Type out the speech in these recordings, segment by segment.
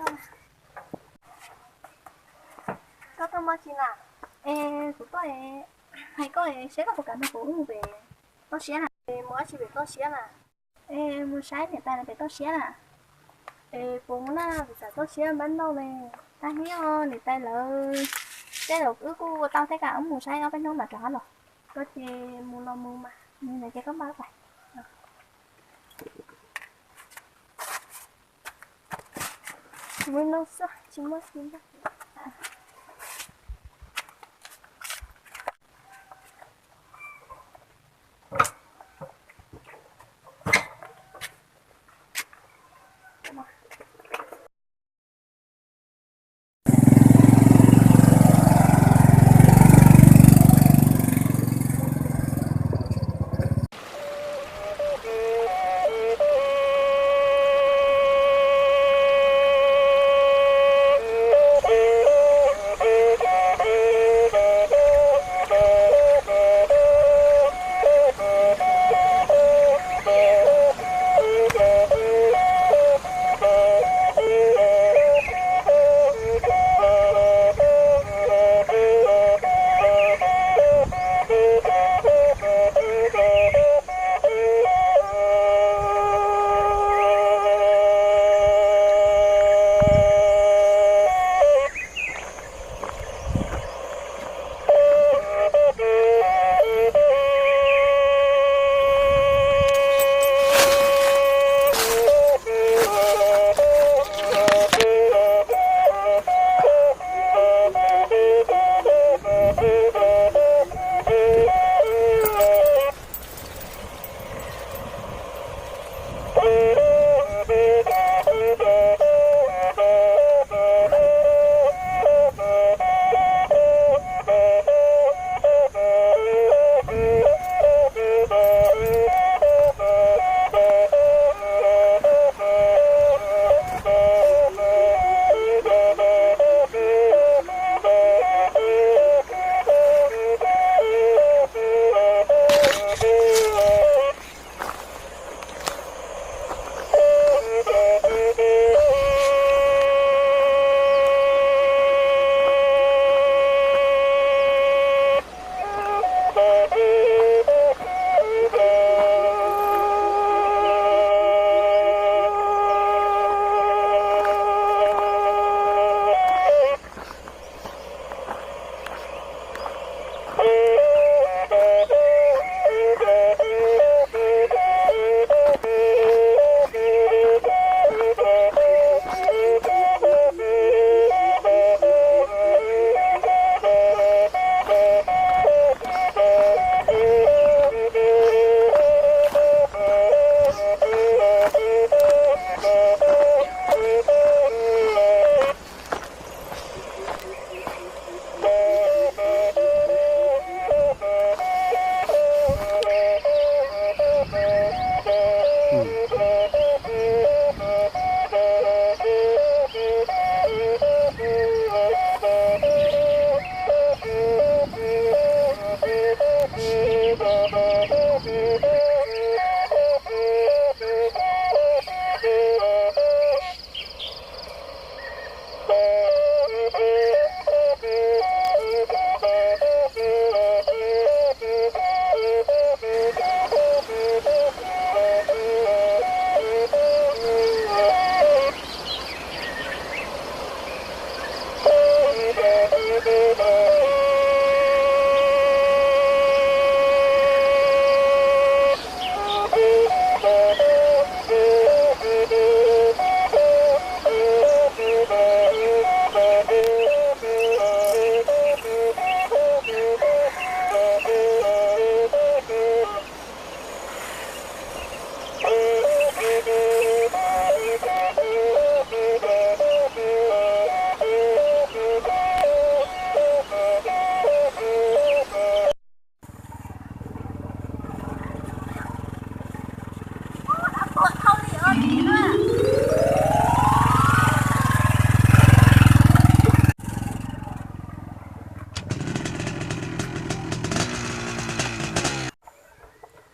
Koj tuaj ua dab tsi na? Es kuv tuaj hais koj saib koj puas kam nrog kuv wb mus pem toj siab na. Es mus dab tsi pem toj siab na? Es mus saib niam tais lawv pem toj siab na. Es puas mus na, kuv xav toj siab npab noj li. Tag hib os, niam tais lawv, tej zaum wb kuj ua tau tej kam, wb mus saib ob peb hnub mam rov qab los. Koj ces mus los mus mas, mus ces koj npaj pais. Mus no xwb tsis muaj txiv npaj.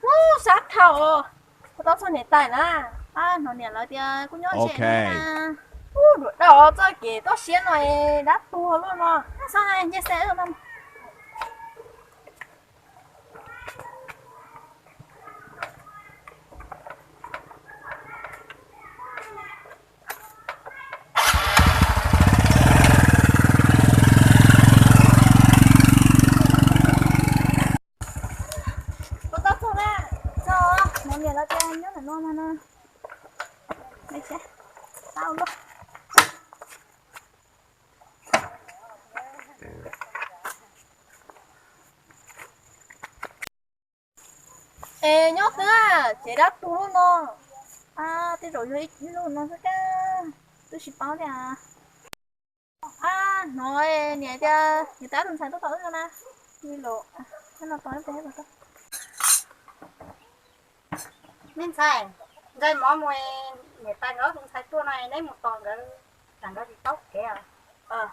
Ub, sab dhau. Kuv tau txog niam tais na. Hnov niam lawv tias kuj nyob ze na. Ub, duam dau. Los txoj kev toj siab no es dab tuag luaj no. Xav hais nce xe no. Kuv tau txog lawm. Txog, mus niam lawv tias nyob ntawm no no. Tau luaj. Es nyob twg ces dab tuag no. Tej zaum yog ib lub no xwb, twb tsis paub tias. Hnov niam tias niam tais tus ntxhais tuaj tos wb no na. Me ntxhais, nqaij mov mus, niam tais nkawd ob tug ntxhais tuaj no neb mus tos nkawd, tsam nkawd tsis paub kev os.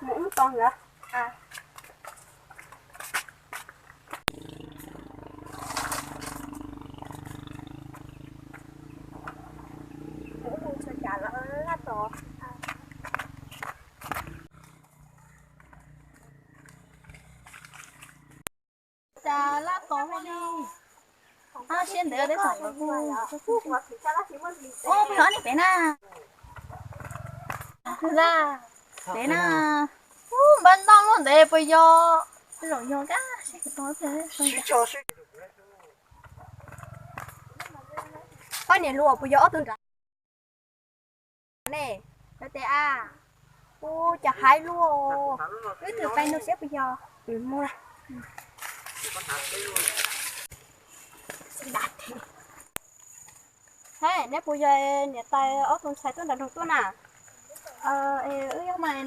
Mus wb tos nkawd. Cas laj tos hais li. Ab, siab ntev deb thaum nkawd kuj, o, peb ho niam pem na. Pem na. Ub, npaj ntoj luaj ntev puas yog? Tej zaum yog kab seb kuv tos. Koj niam hluas puas yog ob tug nrad ne? Lawv tias a, ub, cas haib luaj, wb twb pais nug seb puas yog. He, neb puas yog niam tais ob tug ntxhais tuaj nram nroog tuaj na? Wb yog mas,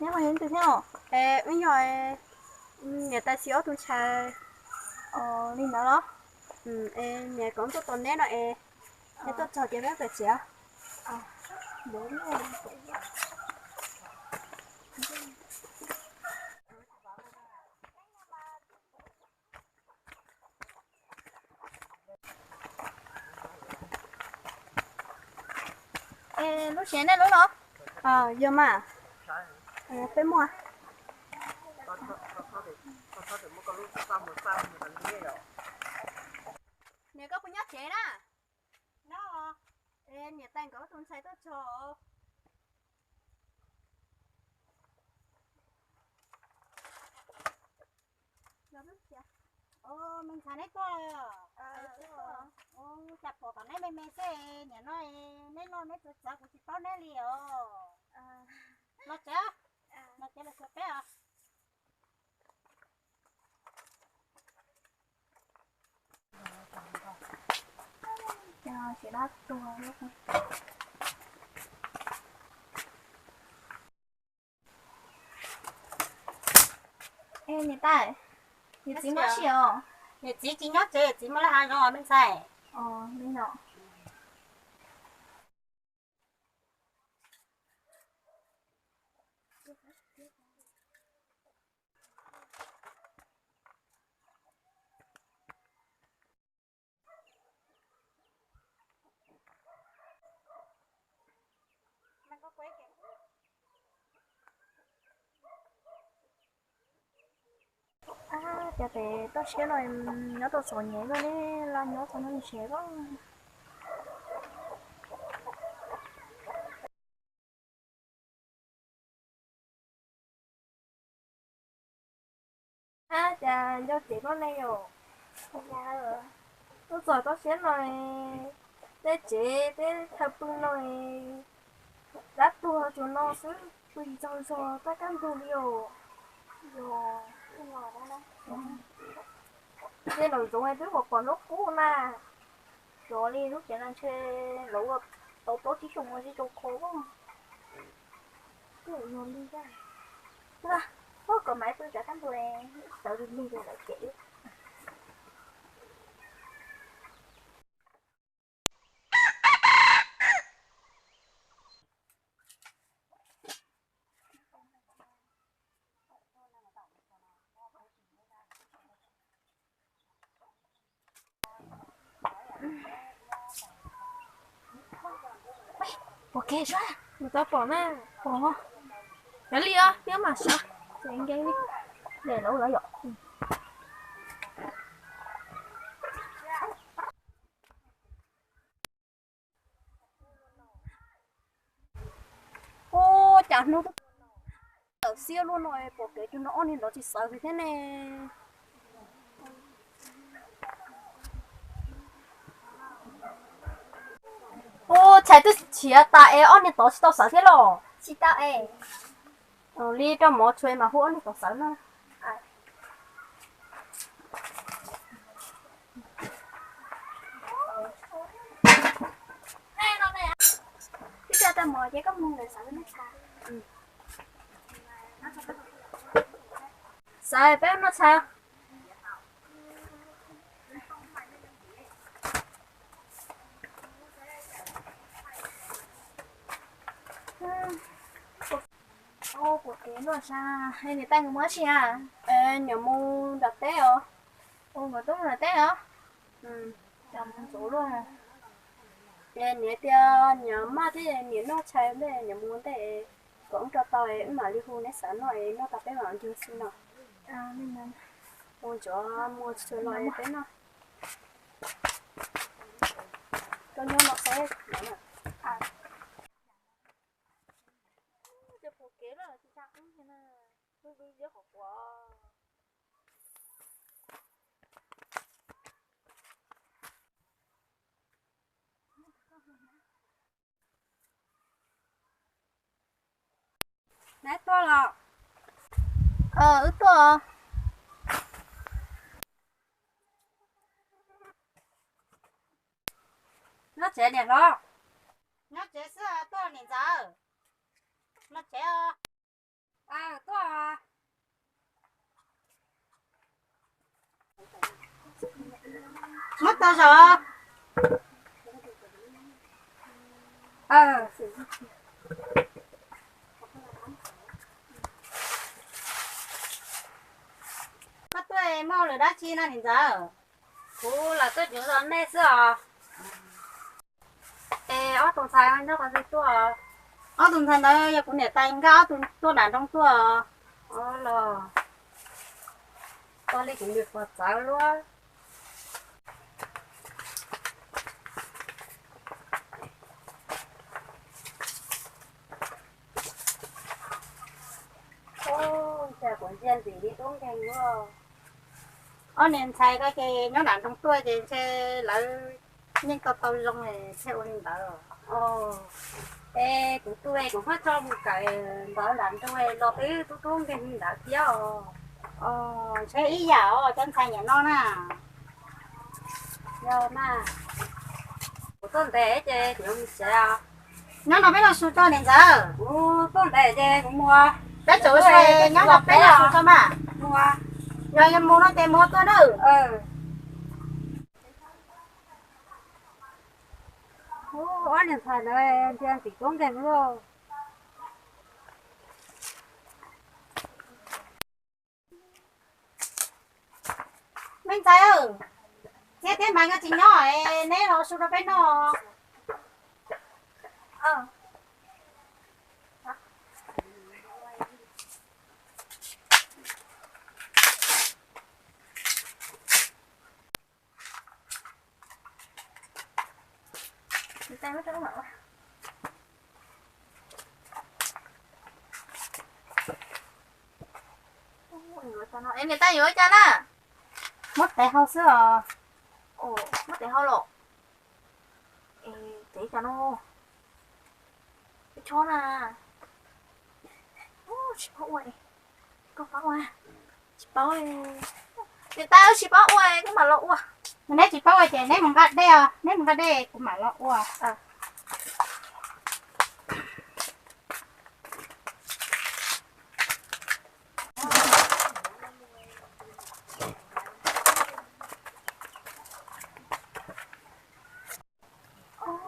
neb mas yog leej twg thiab? Wb yog niam tais Xis ob tug ntxhais. Li ntawd los? Niam kom tuaj tos neb no es, neb tuaj txog ces peb pais tsev. Es lub tsev nej lub los? Yog mas, peb muaj. Niam, koj puas nyob tsev na? Es niam tais nkawd ob tug ntxhais tuaj txog. Me ntxhais neb tuaj. Cas pom tom neb me me xwb, nim no neb noj neb txawv txawv kuv tsis paub neb li os. Los tsev, los tsev los tsuas peb os. Niam tais, niam txiv nyob tsev os? Niam txiv tsis nyob tsev, txiv mus laj hav zoov os me ntxhais. Li no. Ab, cas tes toj siab no nyob tau txom nyem koj ne, laj nyob txog no ntshe koj. Ab, cas nco tsev koj ne yom? Tuaj txog toj siab no, tej tsev tej chaw pw no dab tuag tsuas no xwb, pw tsis tsaug zog tab kaj ntug li os. Tej laus zoov twb pom pom hnub qub na, xyov li lub tsev no ntshe lawv ua tau plaub tsib xyoos no tsis tau kho. Twb yog li, koj kom maiv pw tsav kaj ntug, sawv lig lig lawm ces. Ua ke sab, mus tau pom na. Pom. Cov li os, neb mam sab. Ces nkees li. Dem lawv lawv yom. Ua cas hnub tawm xiab luaj no pom kev cug no ob niag nrov tsis xav li thiab ne. Ua tshais twb chiav tas es ob niag tod tsis tau xav thiab los? Tsis tau es. Li rau mov tshua mas hu ob niag tod xav na. Twb tso tau mov ces koj mus ntawd xav. Xav peb noj tshais. Ua kuv kev luaj sab, niam tais nkawd mus dab tsi a? Nyuam mus nram teb os. Ua nkawd tuaj mus nram teb os. Cov mus ntxuav luaj. Ces niam tias niam maj thiab niam noj tshais ntej, niam mus ntej, kom wb rau tau wb mam li hu neb xav noj es noj tau peb mam ncig xwb no. Mus ntxuav mus tshais los peb noj. Rau nyob no saib. Neb tuaj los? Wb tuaj. Nyob tsev niam hlob? Nyob tsev xwb, tuaj niam ntxawm. Nyob tsev os. Tuaj. Muab tau zaum. Koj tuaj muaj lus dab tsi no niam ntxawm? Kuv los tuaj cuag zos nej xwb os. Es ob tug ntxhais nyob qhov twg tuaj? Ob tug ntxhais ntawd yog kuv niam tais nkaj ob tug tuaj nram nroog tuaj. Los, ua li kuv niam puas txawv luaj. Ua cas kuv ntsia ntxim li tub nkeeg luaj. Ob niag ntxhais ko ces nyob nram nroog tuaj ces ntshe lawv yeej tau tau zoo thiaj ua li ntawd. Es kuv tuaj kuv muab tso mus kawm ntawv nram nroog los twb tub tub nkeeg li ntawd thiab os. Ntshe ib yam os cov ntxhais niam no na. Yog mas. Kuv tuaj ntev ces kuv yuav mus tsev os. Nyob no peb los su tso niam ntxawm. Kuv tuaj ntev ces kuv mus. Peb tseem ua su, nyob no peb los su tso mas. Yog yuav mus no ces mus tuaj nawb. Ob niag ntxhais ntawd ntsia ntxim tub nkeeg luaj. Me ntxhais, txiab thiab mas nkawd tsis nyob, neb los su rau peb noj. Es niam tais yuav ua cas na? Muab tev hau xwb os. Muab tev hau los? Tev cas no? Chob na. Tsis paub ua. Koj paub ua? Tsis paub. Niam tais, tsis paub ua, koj mam los ua. Neb tsis paub ua ces neb mus nqa dej os, neb mus nqa dej kuv mam los ua.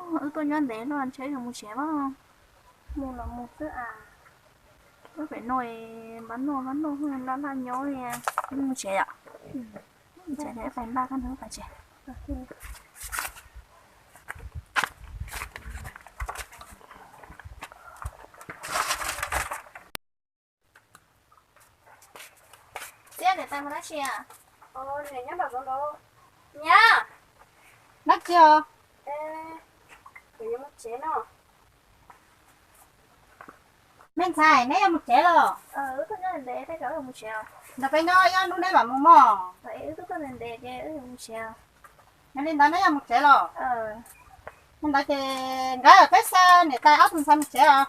Wb tuaj nyob ntev no ntshe yuav mus tsev mas. Mus los mus xwb as. Wb pem no, npab noj npab noj laj laj nyob li. Wb mus tsev yom. Mus tsev, pais npaj kab noj pais tsev. Ua Niam tais mus dab tsi a? Niam nyob nram zoov nraud. Niam. Dab tsi os? Kuv yuav mus tsev no. Me ntxhais, neb yuav mus tsev los? Wb tuaj nyob ntev ntev, tej zaum wb yuav mus tsev os. Nrog peb nyob ib hnub neb mam mus mog. Wb tuaj ntev ntev ces wb yuav mus tsev os. Yog li ntawd neb yuav mus tsev los? Li ntawd ces nkawd peb xa niam tais ob tug ntxhais mus tsev os.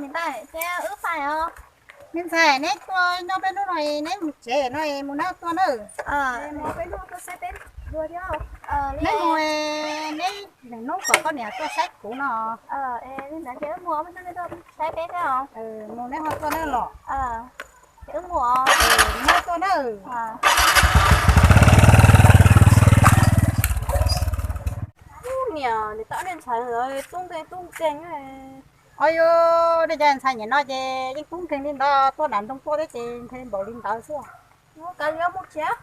Niam tais, ces wb pais os. Me ntxhais, neb tuaj nyob peb hnub no, neb mus tsev no, mus neb tuaj nawb. Peb hnub tuaj saib peb dua thiab. Neb mus, neb lwm hnub kom koj niam tuaj saib kuv no. Li ntawd ces wb mus, peb hnub neb tuaj saib peb thiab os. Mus neb ho tuaj nawb los. Ces wb mus os. Neb tuaj nawb. Niam, niam tais ob niag ntxhais tub nkeeg tub nkeeg. Os, yog nej cov ntxhais nyem no ces yeej tub nkeeg li ntawd, tuaj nram nroog tuaj thiab ces nkeeg npaum li ntawd xwb. Kav liam mus tsev.